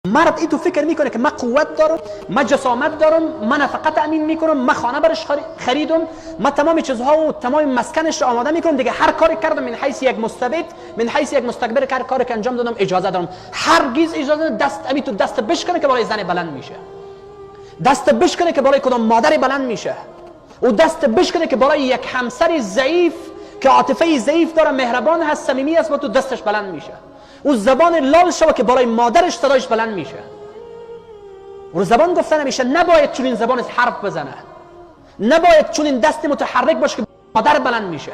مرد ای تو فکر میکنه که من قوت دارم، من جسامت دارم، من نفقه تامین میکنم، من خانه برش خریدم، من تمام چیزها و تمام مسکنش رو آماده میکنم، دیگه هر کاری کردم من حیث یک مستبد، من حیث یک مستکبر، هر کاری که انجام دادم اجازه دارم. هرگز اجازه دست امی تو دست بشکنه که بالای زن بلند میشه، دست بشکنه که بالای کدام مادر بلند میشه، و دست بشکنه که بالای یک همسر ضعیف که عاطفه ضعیف داره، مهربان هست، صمیمی است، با تو دستش بلند میشه. او زبان لال شوه که بالای مادرش صدایش بلند میشه. او زبان گفته نمیشه، نباید چنین زبان حرف بزنه، نباید چنین دست متحرک باشه که مادر بلند میشه،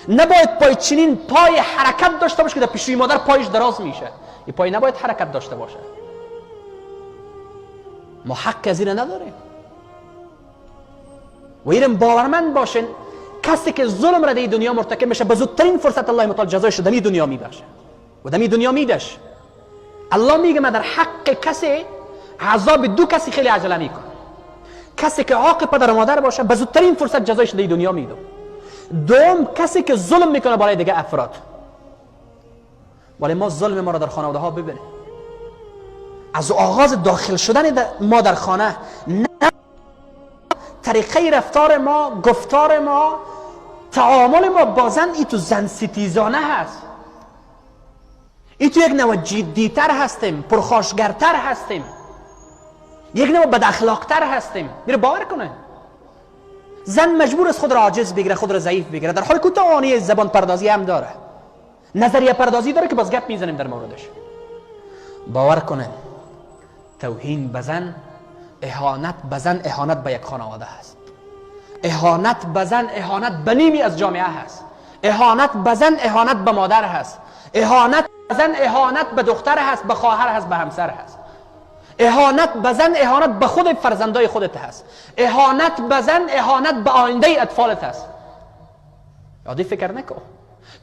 نباید پای چنین پای حرکت داشته باشه که در پیشروی مادر پایش دراز میشه. این پای نباید حرکت داشته باشه. ما حق از این نداریم. و اینم باورمند باشین کسی که ظلم را در دنیا مرتکب میشه به زودترین فرصت الله متعال جزایش در دنیا میبخشه و دمی دنیا میدش. الله میگه من در حق کسی عذاب دو کسی خیلی عجله میکنم. کسی که عاق پدر و مادر باشه به زودترین فرصت جزایش در دنیا میدم. دوم کسی که ظلم میکنه بالای دیگه افراد. ولی ما ظلم ما را در خانواده ها ببینیم. از آغاز داخل شدن ما در خانه، نه طریقه رفتار ما، گفتار ما، تعامل ما با زن ای تو زن ستیزانه هست. ای تو یک نوع جدیتر هستیم، پرخاشگرتر هستیم، یک نوع بد اخلاقتر هستیم. میره باور کنه زن مجبور است خود را عاجز بگیره، خود را ضعیف بگیره، در حالی که توانی زبان پردازی هم داره، نظریه پردازی داره که باز گپ میزنیم در موردش. باور کنه توهین به زن، اهانت به زن، اهانت به یک خانواده هست. اهانت به زن، اهانت به نیمی از جامعه هست. اهانت به زن، اهانت به مادر هست. اهانت به زن، اهانت به دختر هست، به خواهر هست، به همسر هست. اهانت به زن، اهانت به خود فرزندای خودت هست. اهانت به زن، اهانت به آینده اطفالت هست. عادی فکر نکن.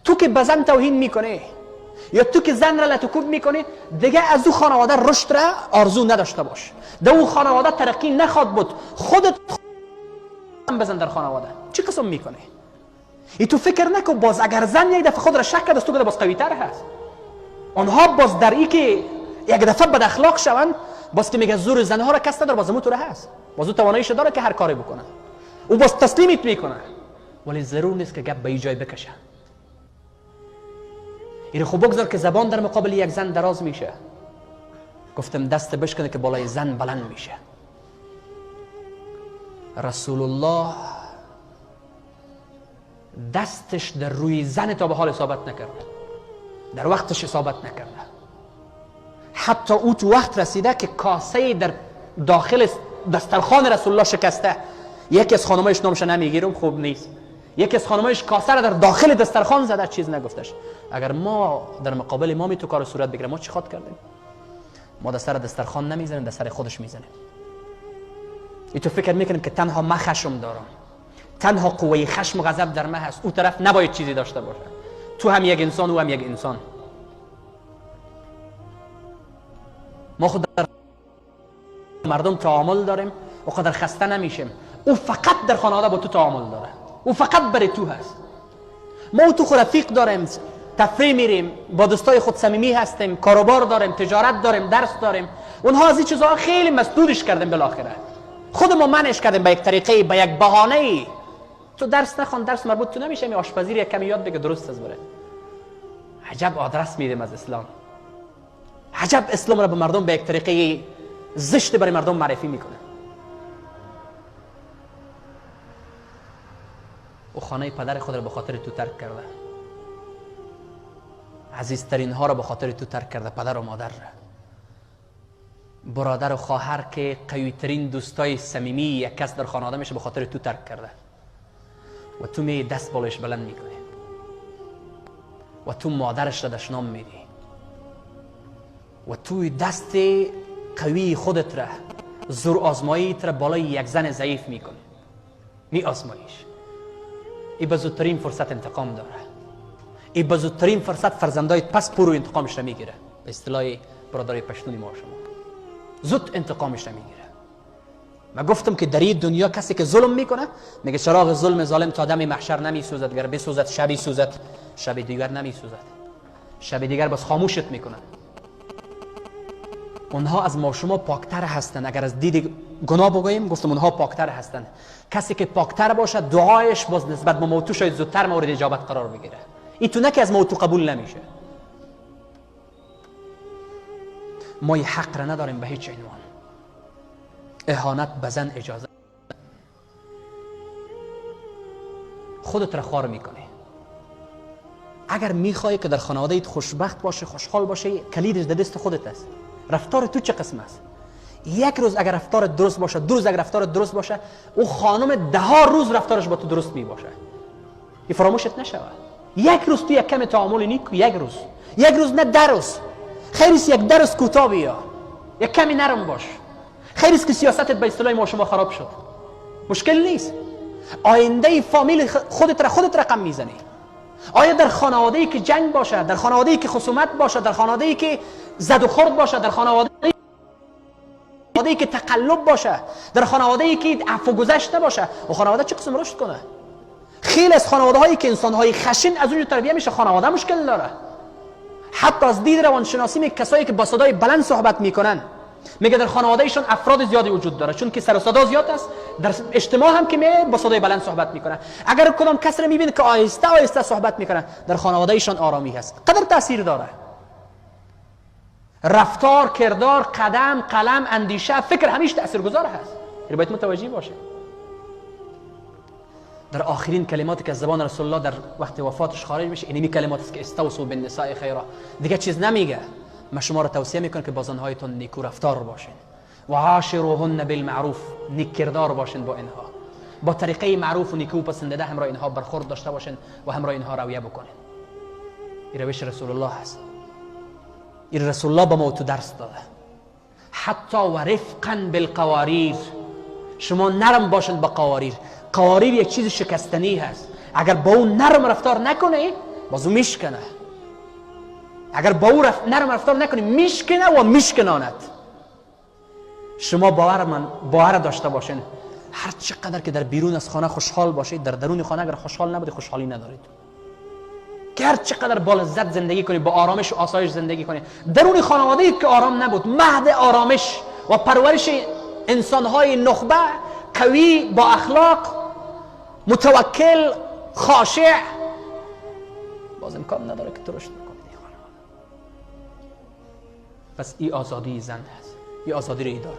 تو که به زن توهین میکنی یا تو که زن را لطکوب میکنی، دیگه از او خانواده رشد را آرزو نداشته باش. در او خانواده ترقی نخواد بود. خودت بزن در خانواده. چی قسم میکنی؟ ای تو فکر نکن باز اگر زن یک دفعه خود را شک کرد از تو که باز قوی تر هست. آنها باز در ای که یک دفعه بد اخلاق شوند، باز که میگه زور زنها را کس نداره، باز مو تو را هست، باز او تواناییش داره که هر کاری بکنه، او باز تسلیمت میکنه. ولی ضرور نیست که گپ به این جای بکشه. این خوب بگذار که زبان در مقابل یک زن دراز میشه. گفتم دست بشکنه که بالای زن بلند میشه. رسول الله دستش در روی زن تا به حال اصابت نکرده، در وقتش اصابت نکرده. حتی او تو وقت رسیده که کاسه در داخل دسترخوان رسول الله شکسته. یکی از خانمایش، نامش نمیگیرم خوب نیست، یکی از خانمایش کاسه را در داخل دسترخوان زده، چیز نگفتش. اگر ما در مقابل ما می تو کار صورت بگیره، ما چی خواد کردیم؟ ما در سر دسترخوان نمیزنیم، در سر خودش میزنیم. ای تو فکر میکنیم که تنها من خشم دارم، تنها قوه خشم و غضب در من هست، او طرف نباید چیزی داشته باشه. تو هم یک انسان، او هم یک انسان. ما خود در مردم تعامل داریم و قدر خسته نمیشیم. او فقط در خانواده با تو تعامل داره، او فقط برای تو هست. ما او تو خود رفیق داریم، تفریح میریم، با دوستای خود صمیمی هستیم، کاروبار داریم، تجارت داریم، درس داریم. اونها از این چیزها خیلی مسدودش کردیم، بالاخره خود ما منش کردیم به یک طریقه، به یک بهانه. تو درس نخوان، درس مربوط تو نمیشه، می آشپزی یک کمی یاد بگیر درست از بره. عجب آدرس میدیم از اسلام، عجب اسلام را به مردم به یک طریقه زشت برای مردم معرفی میکنه. او خانه پدر خود را به خاطر تو ترک کرده، عزیزترین ها را به خاطر تو ترک کرده، پدر و مادر را، برادر و خواهر که قوی ترین دوستای صمیمی یک کس در خانواده میشه به خاطر تو ترک کرده. و تو می دست بالایش بلند میکنی و تو مادرش را دشنام میدی و توی دست قوی خودت را، زور آزماییت را بالای یک زن ضعیف میکنی، می آزماییش. ای به زودترین فرصت انتقام داره، ای به زودترین فرصت فرزندای پس پرو انتقامش را میگیره. به اصطلاح برادرای پشتونی ما شما زود انتقامش را میگیره. من گفتم که در این دنیا کسی که ظلم میکنه، میگه چراغ ظلم ظالم تا دم محشر نمیسوزد، گر بسوزد شبی سوزد، شب دیگر نمیسوزد، شب دیگر باز خاموشت میکنه. اونها از ما شما پاکتر هستند. اگر از دید گناه بگوییم، گفتم اونها پاکتر هستند. کسی که پاکتر باشد دعایش باز نسبت به ما تو شاید زودتر مورد اجابت قرار بگیره. این تو نه که از ما تو قبول نمیشه. ما حق را نداریم به هیچ عنوان اهانت به زن اجازه. خودت را خوار میکنی. اگر میخوای که در خانواده خوشبخت باشه، خوشحال باشه، کلیدش در دست خودت است. رفتار تو چه قسم است؟ یک روز اگر رفتار درست باشه، دو روز اگر رفتار درست باشه، او خانم 10 روز رفتارش با تو درست می باشه. این فراموشت نشود. یک روز تو یک کم تعامل نیک، یک روز، یک روز نه 10 روز. خیریست یک 10 روز کوتاه بیا، یک کمی نرم باش. خیریست که سیاستت به اصطلاح ما شما خراب شد، مشکل نیست. آینده فامیل خودت را خودت رقم میزنی. آیا در خانواده‌ای که جنگ باشه، در خانواده‌ای که خصومت باشه، در خانواده‌ای که زد و خورد باشه، در خانواده‌ای که تقلب باشه، در خانواده‌ای که عفو گذشت نباشه، و خانواده چه قسم رشد کنه؟ خیلی از خانواده‌هایی که انسان‌های خشن از اونجا تربیه میشه، خانواده مشکل داره. حتی از دید روانشناسی می کسایی که با صدای بلند صحبت میکنن، میگه در خانوادهشون افراد زیادی وجود داره، چون که سر و صدا زیاد است، در اجتماع هم که می با صدای بلند صحبت میکنن. اگر کدام کس رو میبینه که آهسته آهسته صحبت میکنن، در خانوادهشون آرامی هست. قدر تاثیر داره. رفتار، کردار، قدم، قلم، اندیشه، فکر همیشه تاثیرگذار هست. این باید متوجه باشه. در آخرین کلماتی که از زبان رسول الله در وقت وفاتش خارج میشه، اینمی کلمات است که استوصوا بالنساء خیرا. دیگه چیز نمیگه. ما شما را توصیه میکنم که با زنهایتون نیکو رفتار باشین، و عاشروهن بالمعروف، نیک کردار باشین با اینها، با طریقه معروف و نیکو پسندیده همراه اینها برخورد داشته باشین و همراه اینها رویه بکنین. این روش رسول الله هست. این رسول الله به ما تو درس داده. حتی و رفقا بالقواریر، شما نرم باشین با قواریر. قواریر یک چیز شکستنی هست، اگر با اون نرم رفتار نکنی باز اون میشکنه. اگر با او نرم رفتار نکنی میشکنه و میشکناند. شما باور داشته باشین، هر چقدر که در بیرون از خانه خوشحال باشید، در درون خانه اگر خوشحال نبودی خوشحالی ندارید. که هر چقدر با لذت زندگی کنی، با آرامش و آسایش زندگی کنی، درون خانواده که آرام نبود، مهد آرامش و پرورش انسانهای نخبه، قوی، با اخلاق، متوکل، خاشع، باز امکان نداره که تو رشد بکنی. پس این آزادی زن هست، این آزادی رو ای داره.